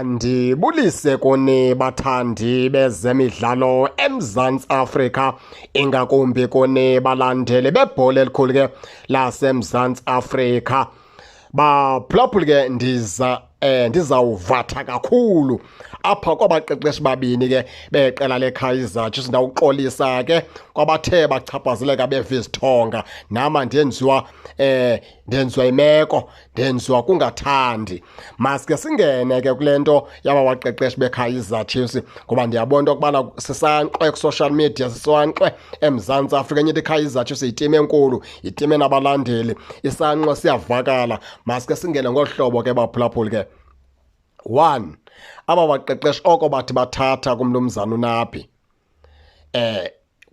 Ndibulise kuni bathandi bezemidlalo eMzantsi Afrika, ingakumbi kuni balandeli bebhola elikhulu ke laseMzantsi Afrika. Baphulaphuli ke, ndiza ndizawuvatha kakhulu apha kwabaqeqeshi babini ke beqela leKaizer Chiefs. Ndawuxolisa ke kwabathe bachaphazeleka beva izithonga, nama ndenziwa imeko, ndenziwa kungathandi. Maske singene ke kule nto yaba baqeqeshi beKaizer Chiefs, ngoba ndiyabona into yokubana sisanqwe ku-social media, sisanqwe eMzantsi Afrika. Enye into, iKaizer Chiefs yitimu enkulu, yitimu enabalandeli, isanqwe siyavakala. Maske singene ngolu hlobo ke, baphulaphuli ke. One, aba baqeqeshi oko bathi bathatha kumnumzana uNabi,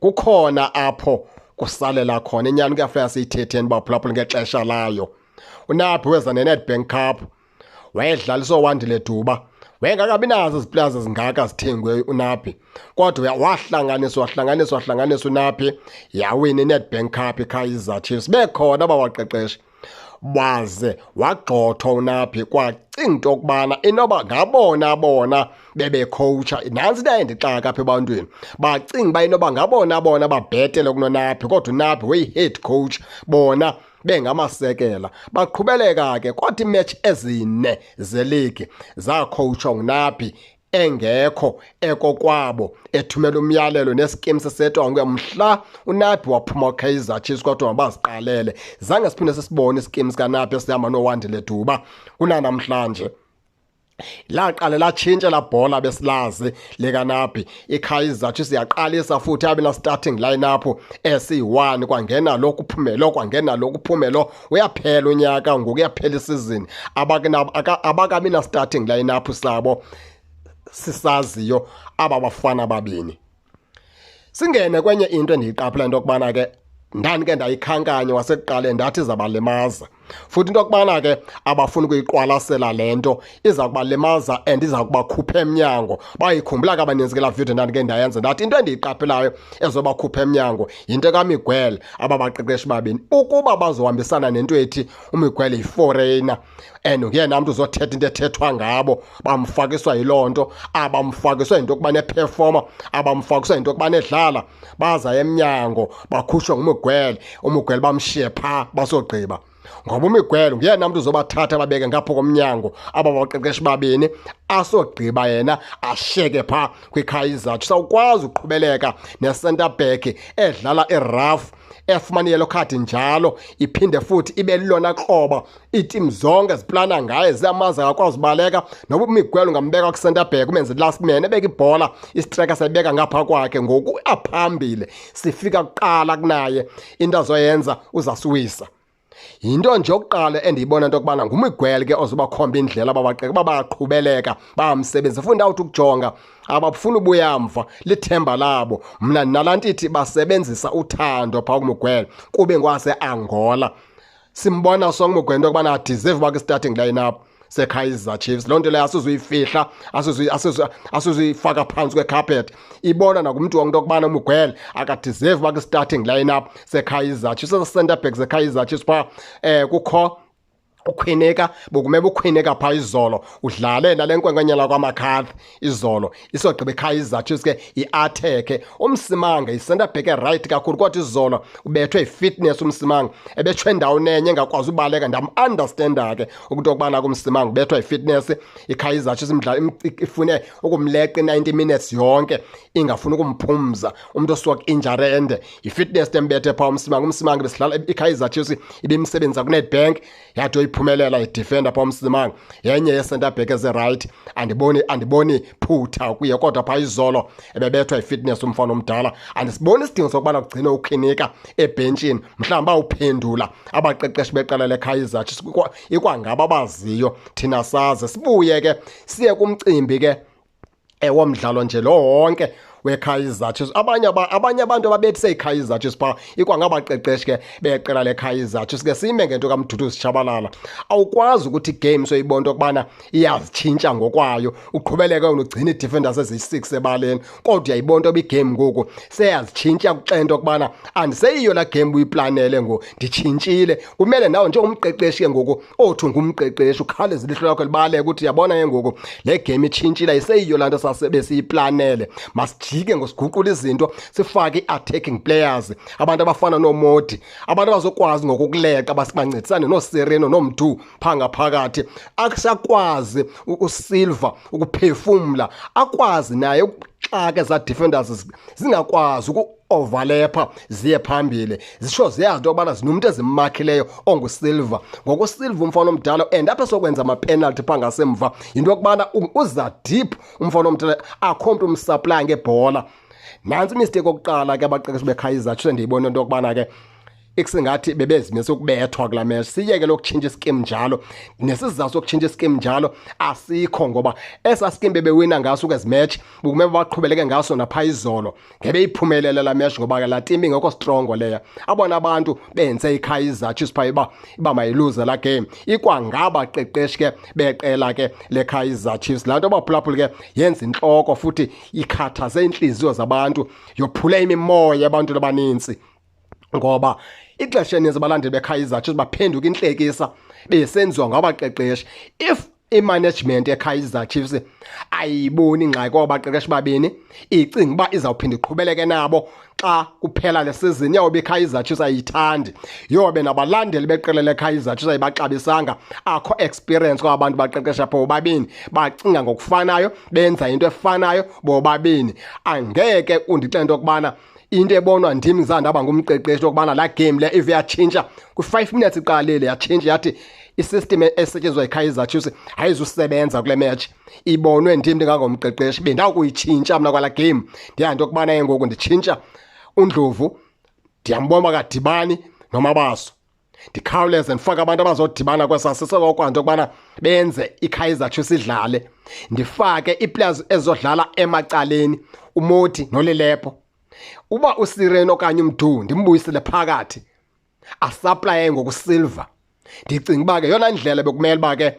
kukhona apho kusalela khona inyani. Kuyafuneka siyithetheni, baphulaphuli, ngexesha layo. UNabi weza neNedbank Cup, wayedlalisa oWandile Duba, wayengakabi nazo ezi players zingaka zithengwe uNabi, kodwa wahlanganiswa, wahlanganiswa, wahlanganiswa uNabi, yawina iNedbank Cup iKaizer Chiefs bekhona abawaqeqeshi. Baze wagxothwa uNabi, kwacinga into yokubana inoba ngabona bona bebecoacha. Nantsi into ayendixaka apha ebantwini, bacinga uba inoba ngabona bona babhetele kunoNabi, kodwa uNabi weyi-head coach, bona bengamasekela. Baqhubeleka ke, kodwa iimatch ezine zeligi zacoachwa nguNabi engekho ekokwabo, ethumela umyalelo neskim sisetwa nguye. Mhla uNabi waphuma Kaizer Chiefs, kwathiwa mabaziqalele. Zange siphinde sisibone iskim sikaNabi esihamba noWandile Duba kunanamhlanje. Laqale latshintsha la bhola besilazi likaNabi. IKaizer Chiefs yaqalisa futhi yabe na starting lineup esiyi-1, kwangena lo, kuphume lo, kwangena lo, kuphume lo. Uyaphela unyaka ngoku, uyaphela isizini, abakabi na starting lineup sabo sisaziyo aba bafana babini. Singene kwenye into endiyiqaphela, into yokubana ke ndani ke ndayikhankanya wasekuqaleni, ndathi izabalimaza futhi into yokubana ke abafuni ukuyiqwalasela le nto iza kubalimaza and iza kubakhupha emnyango. Bayikhumbula ke abaninzi ke laa video ndandike ndayenza, ndathi into endiyiqaphelayo ezobakhupha emnyango yinto kaMiguel. Aba baqeqeshi babini, ukuba bazohambisana nento ethi uMiguel yiforeigner and nguyena mntu uzothetha into ethethwa ngabo, bamfakiswa yiloo nto, abamfakiswa yinto yokuba neperforma, abamfakiswa yinto yokuba nedlala, baza emnyango bakhutshwa nguMiguel. UMiguel bamshiye phaa basogqiba, ngoba uMiguel nguyena mntu uzobathatha babeke ngapho komnyango aba baqeqeshi babini, asogqiba yena ashiyeke phaa kwiKaizer Chiefs. Awukwazi uqhubeleka ne-center back edlala irough, efumana iyellow card njalo, iphinde futhi ibe lilona kroba iitim zonke ziplana ngaye, ziyamazi akakwazi ubaleka. Noba uMiguel ungambeka ku-center back, umenze last man, ebeka ibhola, istriker sayibeka ngapha kwakhe, ngoku aphambili sifika kuqala kunaye, into azoyenza uzasiwisa. Yinto nje yokuqala endiyibona into yokubana nguMiguel ke ozobakhomba indlela ababaqeka uba bayaqhubeleka bamsebenzi. Futhi awuthi ukujonga, abafuni ubuya mva, lithemba labo. Mna nalaa nto ithi basebenzisa uthando phaa kuMiguel kube ngwase-Angola. Simbona sonke uMiguel into yokubana adeserve uba kwi-starting line-up seKaizer Chiefs. Loo nto leyo asizuyifihla, asizuyifaka phantsi kwecarpet. Ibona nakumntu wonke into yokubana uMiguel akadeserve uba kwi-starting line-up seKaizer Chiefs. Esa center back seKaizer Chiefs phaa, kukho uKwinika, bokumele uKwinika phaa izolo udlale nale nkwenkwenyana kwaMcCarthy izolo, isogqiba iKaizer Chiefs ke i-attack. UMsimanga yi-center back right kakhulu, kodwa izolo ubethwe yi-fitness uMsimanga, ebetshwe endaweni enye engakwazi ubaleka. Ndam-understanda ke ukuthi okubana kuMsimanga ubethwa yi-fitness. IKaizer Chiefs imdlalo ifune ukumleqa i-90 minutes yonke, ingafuni ukumphumza umntu osuka ku-injury ende. Yi-fitness embethe phaa uMsimanga. UMsimanga besidlala iKaizer Chiefs ibimsebenzisa kuNedbank, yathi oyiphumelela idefender phaa uMsimanga, yenye ye-center back ezi-right. Andiboni phutha kuye, kodwa phaa izolo ebebethwa yi-fitness umfana omdala. Andisiboni isidingo sokubana kugcine uKwinika ebhentshini. Mhlawumbi bawuphendula abaqeqeshi beqela leKaizer Chiefs, ikwangabo abaziyo, thina saze sibuye ke siye kumcimbi ke womdlalo nje lo wonke. weKaizer Chiefs. Abanye abantu ababethise iKaizer Chiefs phaa ikwangabaqeqeshi ke beqela leKaizer Chiefs. Ke sime ngento kaMduduzi Shabalala, awukwazi ukuthi igame soyibona into yokubana iyazitshintsha ngokwayo, uqhubeleke wena ugcine ii-defenders eziyi-6 ebaleni, kodwa uyayibona into yoba igame ngoku seyazitshintsha, kuxela into yokubana andiseyiyo laa game buyiplanele ngoku, nditshintshile. Kumele nawe njengomqeqeshi ke ngoku othi ungumqeqeshi ukhawuleze ilihlo lakho libaleke ukuthi uyabona ke ngoku le game itshintshile, ayiseyiyo laa nto sasebesiyiplanele, masijike ngosiguqula izinto, sifake i-attacking players, abantu abafana noomodi, abantu abazokwazi ngokukuleqa, bancedisane nooSirino noomdu phaa ngaphakathi. Akusakwazi uSilva ukuphefumla, akwazi naye ukuxaka ezaa defenders zingakwazi uku-overlapha ziye phambili, zisho ziyazi into yokubana zinomntu ezimakhileyo onguSilva. Ngoku uSilva umfana omdala and apha sokwenza amapenalty phaa ngasemva, yinto yokubana uza deep umfana omdala, akho mntu umsaplaya ngebhola. Nantsi imistake yokuqala ke abaqeqeshi beKaizer Chiefs endiyibona into yokubana ke ikusingathi bebezimise ukubethwa kulaa match. Siyeke lokutshintsha iskim njalo, nesizathu sokutshintsha iskim njalo asikho, ngoba esaa skim bebewina ngaso kwezi match bekumele baqhubeleke ngaso naphaa izolo, ngebeyiphumelele laa match, ngoba ke laa team ingekho strongo leya. Abona bantu benze iKaizer Chiefs phaa iba mayiluze laa game ikwangabaqeqeshi ke beqela ke leKaizer Chiefs. Laa nto baphulaphula ke yenza intloko futhi ikhathaze iintliziyo zabantu, yophule imimoya ebantwini abanintsi, ngoba ixesha elininzi abalandeli beKaizer Chiefs baphenduka intlekisa besenziwa ngabaqeqeshi. If imanagement yeKaizer Chiefs ayiboni ingxaki kwabaqeqeshi babini, icinga uba izawuphinda iqhubeleke nabo xa kuphela le season, yawube iKaizer Chiefs ayithandi, yobe nabalandeli beqela leKaizer Chiefs ayibaxabisanga, akho experience kwaba bantu baqeqesha pho bobabini, bacinga ngokufanayo, benza into efanayo bobabini. Angeke undixele into yokubana into ebonwa ndim zange ndaba ngumqeqeshi okubana laa game le ive yatshintsha kwi-5 minutes iqalile, yatshintsha yathi isystem esetyenziswa yiKaizer Chiefs ayizusebenza kule match, ibonwe ndim ndingangomqeqeshi bendawukuyitshintsha mna kwalaa game. Ndiyazi into yokubana ke ngoku nditshintsha uNdlovu, ndiyambona akadibani noMabaso, ndikhawuleze ndifake abantu abazodibana kwesaa sisezokwazi into yokubana benze iKaizer Chiefs idlale, ndifake ii-players ezizodlala emacaleni, uMoti noLilepo. Uba uSireno okanye uMdu ndimbuyisele phakathi asaplaye ngokuSilva. Ndicinga uba ke yeyona ndlela bekumele uba ke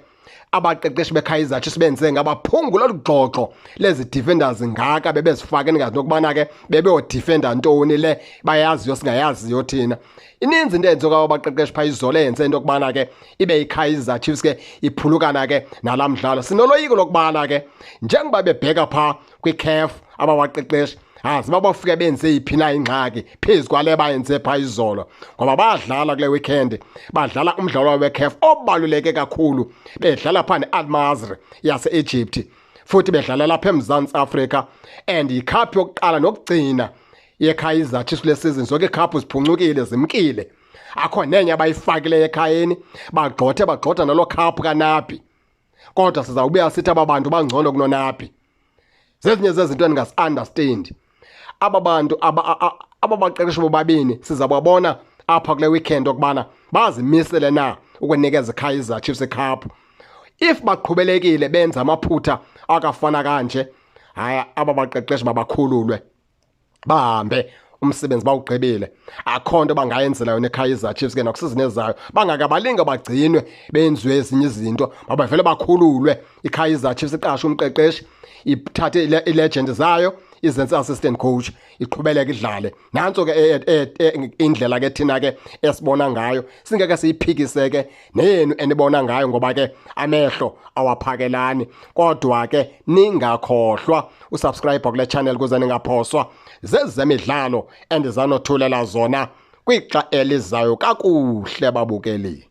abaqeqeshi beKaizer Chiefs benze ngabaphungula olu gxoxo lezi defenders ngaka bebezifake, ningazi nokubana ke bebeyodifenda ntoni le bayaziyo singayaziyo thina. Ininzi into eyenziwa kwaba baqeqeshi phaa izolo eyenze into yokubana ke ibe yiKaizer Chiefs ke iphulukana ke nalaa mdlalo. Sinoloyiko lokubana ke njengoba bebheka phaa kwiCAF aba baqeqeshi, azi uba bafike benze yiphi na ingxaki phezu kwale bayenze phaa izolo, ngoba badlala kule weekend, badlala umdlalo weCAF obaluleke kakhulu, bedlala phaa ne-Al Masry yase-Egypt, futhi bedlala lapha eMzantsi Afrika, and yikhaphu yokuqala nokugcina yeKaizer Chiefs kule season. Zonke iikhaphu ziphuncukile, zimkile, akho nenye abayifakileyo ekhayeni, bagxothe bagxotha naloo khaphu kaNabi, kodwa sizawubuya sithi aba bantu bangcono kunoNabi. Zezinye zezinto endingazi-understand. Aba bantu aba baqeqeshi bobabini sizababona apha kule weekend okubana bazimisele na ukunikeza iKaizer Chiefs ikhaphu. If baqhubelekile benza amaphutha akafana kanje, hayi aba baqeqeshi mabakhululwe bahambe, umsebenzi bawugqibile, akho nto bangayenzela yona iKaizer Chiefs ke nakusizini ezayo. Bangakabalinga bagcinwe benziwe ezinye izinto, mabavele bakhululwe. iKaizer Chiefs iqashe umqeqeshi, ithathe ilegend zayo izenze assistant coach, iqhubeleke idlale. Nantso ke indlela ke thina ke esibona ngayo, singeke siyiphikise ke neyenu enibona ngayo, ngoba ke amehlo awaphakelani. Kodwa ke ningakhohlwa usubscribe kule channel ukuze ningaphoswa zezemidlalo endizanothulela zona kwixa elizayo. Kakuhle babukeli.